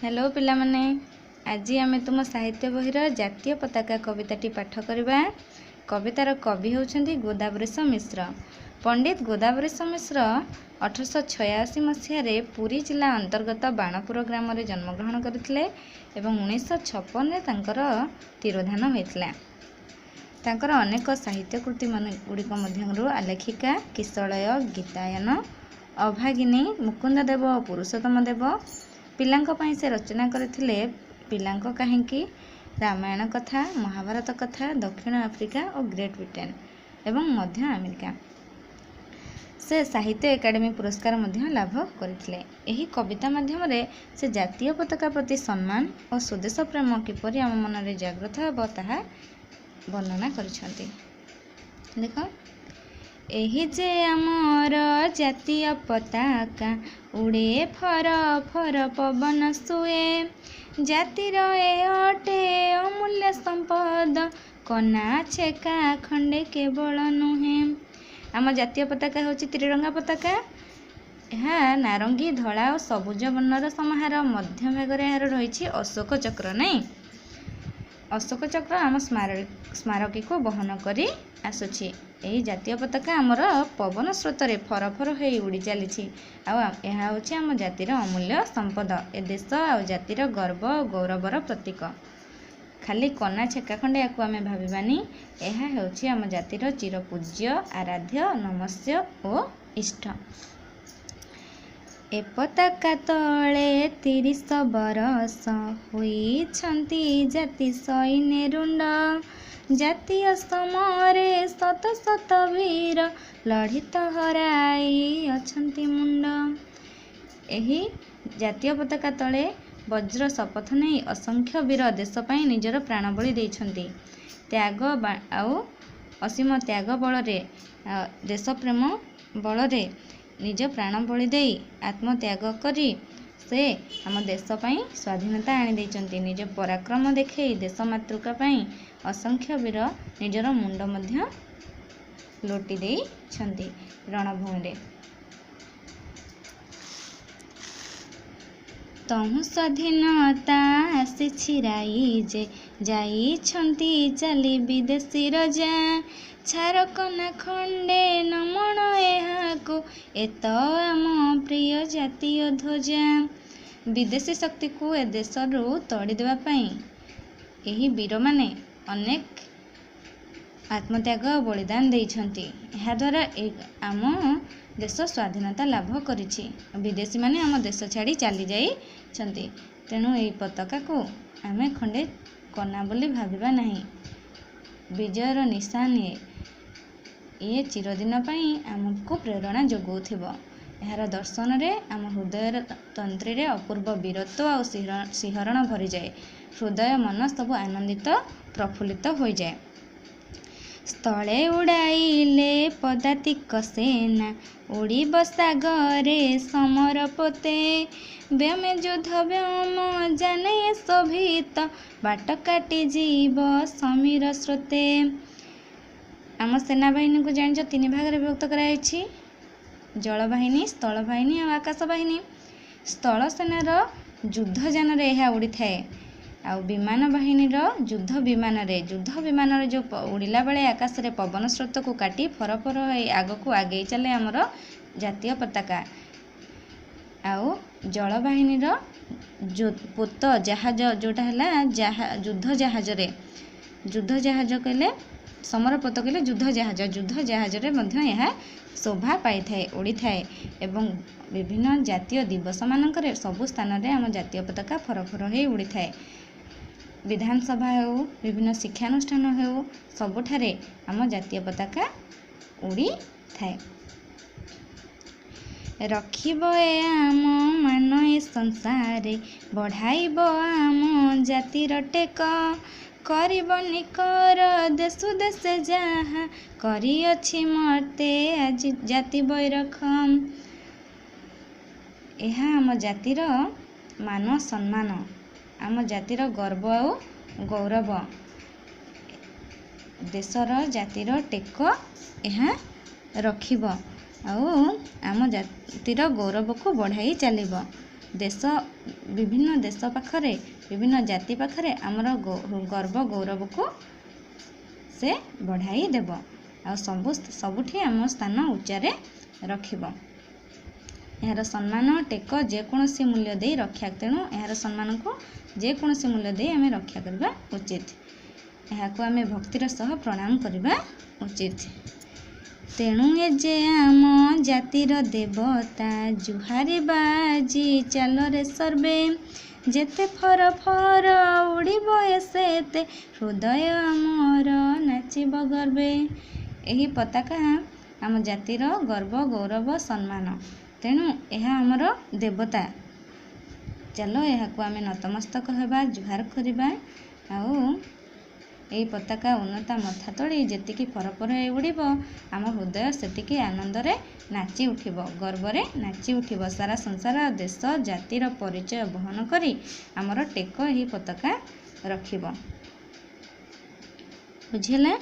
Hello ପିଲାମାନେ, ଆଜି ଆମେ ତୁମ ସାହିତ୍ୟ ବହିର ଜାତୀୟ ପତାକା କବିତାଟି ପାଠ କରିବା। କବିତାର କବି ହେଉଛନ୍ତି ଗୋଦାବରୀଶ ମିଶ୍ର। ପଣ୍ଡିତ ଗୋଦାବରୀଶ ମିଶ୍ର 1886 ମସିହାରେ ପୁରୀ ଜିଲ୍ଲା ଅନ୍ତର୍ଗତ ବାଣପୁର ଗ୍ରାମରେ ଜନ୍ମଗ୍ରହଣ କରିଥିଲେ ଏବଂ 1956ରେ ତାଙ୍କର ତିରୋଧାନ ହୋଇଥିଲା। ତାଙ୍କର ଅନେକ ସାହିତ୍ୟ କୃତି ଗୁଡ଼ିକ ମଧ୍ୟରୁ ଆଲେଖିକା, କିଶଳୟ, ଗୀତାୟନ, ଅଭାଗିନୀ, ମୁକୁନ୍ଦ ଦେବ ଓ ପୁରୁଷୋତ୍ତମ ଦେବ। ପିଲାଙ୍କ ପାଇଁ ସେ ରଚନା କରିଥିଲେ ପିଲାଙ୍କ କାହିଁକି, ରାମାୟଣ କଥା, ମହାଭାରତ କଥା, ଦକ୍ଷିଣ ଆଫ୍ରିକା ଓ ଗ୍ରେଟ୍ ବ୍ରିଟେନ୍ ଏବଂ ମଧ୍ୟ ଆମେରିକା। ସେ ସାହିତ୍ୟ ଏକାଡେମୀ ପୁରସ୍କାର ମଧ୍ୟ ଲାଭ କରିଥିଲେ। ଏହି କବିତା ମାଧ୍ୟମରେ ସେ ଜାତୀୟ ପତାକା ପ୍ରତି ସମ୍ମାନ ଓ ସ୍ୱଦେଶ ପ୍ରେମ କିପରି ଆମ ମନରେ ଜାଗ୍ରତ ହେବ ତାହା ବର୍ଣ୍ଣନା କରିଛନ୍ତି। ଦେଖ, ଏହି ଯେ ଆମର ଜାତୀୟ ପତାକା, ଉଡ଼େ ଫର ଫର ପବନ ଶୁଏ। ଜାତିର ଏ ଅଟେ ଅମୂଲ୍ୟ ସମ୍ପଦ, କନା ଛେକା ଖଣ୍ଡେ କେବଳ ନୁହେଁ। ଆମ ଜାତୀୟ ପତାକା ହେଉଛି ତ୍ରିରଙ୍ଗା ପତାକା। ଏହା ନାରଙ୍ଗୀ, ଧଳା ଓ ସବୁଜ ବର୍ଣ୍ଣର ସମାହାର। ମଧ୍ୟଭାଗରେ ଏହାର ରହିଛି ଅଶୋକ ଚକ୍ର। ନାଇଁ, ଅଶୋକ ଚକ୍ର ଆମ ସ୍ମାରକୀକୁ ବହନ କରି ଆସୁଛି। ଏହି ଜାତୀୟ ପତାକା ଆମର ପବନ ସ୍ରୋତରେ ଫର ଫର ହୋଇ ଉଡ଼ି ଚାଲିଛି, ଆଉ ଏହା ହେଉଛି ଆମ ଜାତିର ଅମୂଲ୍ୟ ସମ୍ପଦ, ଏ ଦେଶ ଆଉ ଜାତିର ଗର୍ବ ଓ ଗୌରବର ପ୍ରତୀକ। ଖାଲି କନା ଛେକା ଖଣ୍ଡେ ୟାକୁ ଆମେ ଭାବିବାନି। ଏହା ହେଉଛି ଆମ ଜାତିର ଚିରପୂଜ୍ୟ, ଆରାଧ୍ୟ, ନମସ୍ୟ ଓ ଇଷ୍ଟ। ଏ ପତାକା ତଳେ 30 ବରଷ ହୋଇଛନ୍ତି ଜାତି ସୈନ୍ୟ ରୁଣ୍ଡ। ଜାତୀୟ ସମରେ ଶତ ଶତ ବୀର ଲଢ଼ିତ ହରାଇ ଅଛନ୍ତି ମୁଣ୍ଡ। ଏହି ଜାତୀୟ ପତାକା ତଳେ ବଜ୍ର ଶପଥ ନେଇ ଅସଂଖ୍ୟ ବୀର ଦେଶ ପାଇଁ ନିଜର ପ୍ରାଣବଳି ଦେଇଛନ୍ତି। ତ୍ୟାଗ ଆଉ ଅସୀମ ତ୍ୟାଗ ବଳରେ, ଦେଶପ୍ରେମ ବଳରେ ନିଜ ପ୍ରାଣବଳି ଦେଇ ଆତ୍ମତ୍ୟାଗ କରି ସେ ଆମ ଦେଶ ପାଇଁ ସ୍ୱାଧୀନତା ଆଣିଦେଇଛନ୍ତି। ନିଜ ପରାକ୍ରମ ଦେଖେଇ ଦେଶ ମାତୃକା ପାଇଁ ଅସଂଖ୍ୟ ବୀର ନିଜର ମୁଣ୍ଡ ମଧ୍ୟ ଲୋଟି ଦେଇଛନ୍ତି ରଣଭୂମିରେ। ତହୁଁ ସ୍ୱାଧୀନତା ଆସିଛି ରାଇଜେ, ଯାଇଛନ୍ତି ଚାଲି ବିଦେଶୀ ରଜା। ଛାର କନା ଖଣ୍ଡେ ନମଣ ଏହାକୁ, ଏ ତ ଆମ ପ୍ରିୟ ଜାତୀୟ ଧ୍ୱଜା। ବିଦେଶୀ ଶକ୍ତିକୁ ଏ ଦେଶରୁ ତଡ଼ି ଦେବା ପାଇଁ ଏହି ବୀରମାନେ ଅନେକ ଆତ୍ମତ୍ୟାଗ ଓ ବଳିଦାନ ଦେଇଛନ୍ତି। ଏହାଦ୍ୱାରା ଆମ ଦେଶ ସ୍ୱାଧୀନତା ଲାଭ କରିଛି। ବିଦେଶୀମାନେ ଆମ ଦେଶ ଛାଡ଼ି ଚାଲି ଯାଇଛନ୍ତି। ତେଣୁ ଏହି ପତାକାକୁ ଆମେ ଖଣ୍ଡେ କନା ବୋଲି ଭାବିବା ନାହିଁ। ବିଜୟର ନିଶାନ ଇଏ ଚିରଦିନ ପାଇଁ ଆମକୁ ପ୍ରେରଣା ଯୋଗାଉଥିବ। ଏହାର ଦର୍ଶନରେ ଆମ ହୃଦୟର ତନ୍ତ୍ରୀରେ ଅପୂର୍ବ ବୀରତ୍ୱ ଆଉ ଶିହରଣ ଭରିଯାଏ। ହୃଦୟ ମନ ସବୁ ଆନନ୍ଦିତ ପ୍ରଫୁଲ୍ଲିତ ହୋଇଯାଏ। ସ୍ଥଳେ ଉଡ଼ାଇଲେ ପଦାତିକ ସେନା, ଉଡ଼ିବ ସାଗରେ ସମର ପୋତେ। ବ୍ୟମେ ଯୁଦ୍ଧ ବ୍ୟୋମ ଯାନେ ଶୋଭିତ, ବାଟ କାଟି ଯିବ ସମୀର ସ୍ରୋତେ। ଆମ ସେନାବାହିନୀକୁ ଜାଣିଛ ତିନି ଭାଗରେ ବିଭକ୍ତ କରାଯାଇଛି, ଜଳବାହିନୀ, ସ୍ଥଳବାହିନୀ ଆଉ ଆକାଶ ବାହିନୀ। ସ୍ଥଳ ସେନାର ଯୁଦ୍ଧଯାନରେ ଏହା ଉଡ଼ିଥାଏ, ଆଉ ବିମାନ ବାହିନୀର ଯୁଦ୍ଧ ବିମାନରେ। ଯୁଦ୍ଧ ବିମାନରେ ଯେଉଁ ଉଡ଼ିଲା ବେଳେ ଆକାଶରେ ପବନ ସ୍ରୋତକୁ କାଟି ଫର ଫର ହୋଇ ଆଗକୁ ଆଗେଇ ଚାଲେ ଆମର ଜାତୀୟ ପତାକା। ଆଉ ଜଳବାହିନୀର ପୋତ ଜାହାଜ, ଯେଉଁଟା ହେଲା ଯୁଦ୍ଧ ଜାହାଜରେ, ଯୁଦ୍ଧ ଜାହାଜ କହିଲେ ସମର ପୋତ କହିଲେ ଯୁଦ୍ଧ ଜାହାଜ, ଯୁଦ୍ଧ ଜାହାଜରେ ମଧ୍ୟ ଏହା ଶୋଭା ପାଇଥାଏ, ଉଡ଼ିଥାଏ। ଏବଂ ବିଭିନ୍ନ ଜାତୀୟ ଦିବସମାନଙ୍କରେ ସବୁ ସ୍ଥାନରେ ଆମ ଜାତୀୟ ପତାକା ଫର ଫର ହୋଇ ଉଡ଼ିଥାଏ। ବିଧାନସଭା ହେଉ, ବିଭିନ୍ନ ଶିକ୍ଷାନୁଷ୍ଠାନ ହେଉ, ସବୁଠାରେ ଆମ ଜାତୀୟ ପତାକା ଉଡ଼ିଥାଏ। ରଖିବ ଏ ଆମ ମାନ ଏ ସଂସାରେ, ବଢ଼ାଇବ ଆମ ଜାତିର ଟେକ। କରିବନି କର ଦେଶୁ ଦେଶେ ଯାହା କରିଅଛି ମର୍ତ୍ତେ ଆଜି ଜାତି ବୈରଖ। ଏହା ଆମ ଜାତିର ମାନ ସମ୍ମାନ, ଆମ ଜାତିର ଗର୍ବ ଆଉ ଗୌରବ। ଦେଶର ଜାତିର ଟେକ ଏହା ରଖିବ ଆଉ ଆମ ଜାତିର ଗୌରବକୁ ବଢ଼ାଇ ଚାଲିବ। ଦେଶ, ବିଭିନ୍ନ ଦେଶ ପାଖରେ, ବିଭିନ୍ନ ଜାତି ପାଖରେ ଆମର ଗର୍ବ ଗୌରବକୁ ସେ ବଢ଼ାଇ ଦେବ ଆଉ ସବୁ ସବୁଠି ଆମ ସ୍ଥାନ ଉଚ୍ଚାରେ ରଖିବ। ଏହାର ସମ୍ମାନ ଟେକ ଯେକୌଣସି ମୂଲ୍ୟ ଦେଇ ରକ୍ଷା। ତେଣୁ ଏହାର ସମ୍ମାନକୁ ଯେକୌଣସି ମୂଲ୍ୟ ଦେଇ ଆମେ ରକ୍ଷା କରିବା ଉଚିତ। ଏହାକୁ ଆମେ ଭକ୍ତିର ସହ ପ୍ରଣାମ କରିବା ଉଚିତ। ତେଣୁ ଏ ଯେ ଆମ ଜାତିର ଦେବତା, ଜୁହାରି ବାଜି ଚାଲରେ ସର୍ବେ। ଯେତେ ଫର ଫର ଉଡ଼ିବ ଏ ସେତେ ହୃଦୟ ଆମର ନାଚିବ ଗର୍ବେ। ଏହି ପତାକା ଆମ ଜାତିର ଗର୍ବ, ଗୌରବ, ସମ୍ମାନ। ତେଣୁ ଏହା ଆମର ଦେବତା। ଚାଲ ଏହାକୁ ଆମେ ନତମସ୍ତକ ହେବା, ଜୁହାର କରିବା। ଆଉ ଏହି ପତାକା ଉନ୍ନତା ମଥା ତୋଳି ଯେତିକି ଫରଫର ହେଇ ଉଡ଼ିବ, ଆମ ହୃଦୟ ସେତିକି ଆନନ୍ଦରେ ନାଚି ଉଠିବ, ଗର୍ବରେ ନାଚି ଉଠିବ। ସାରା ସଂସାର, ଦେଶ, ଜାତିର ପରିଚୟ ବହନ କରି ଆମର ଟେକ ଏହି ପତାକା ରଖିବ। ବୁଝିହେଲା?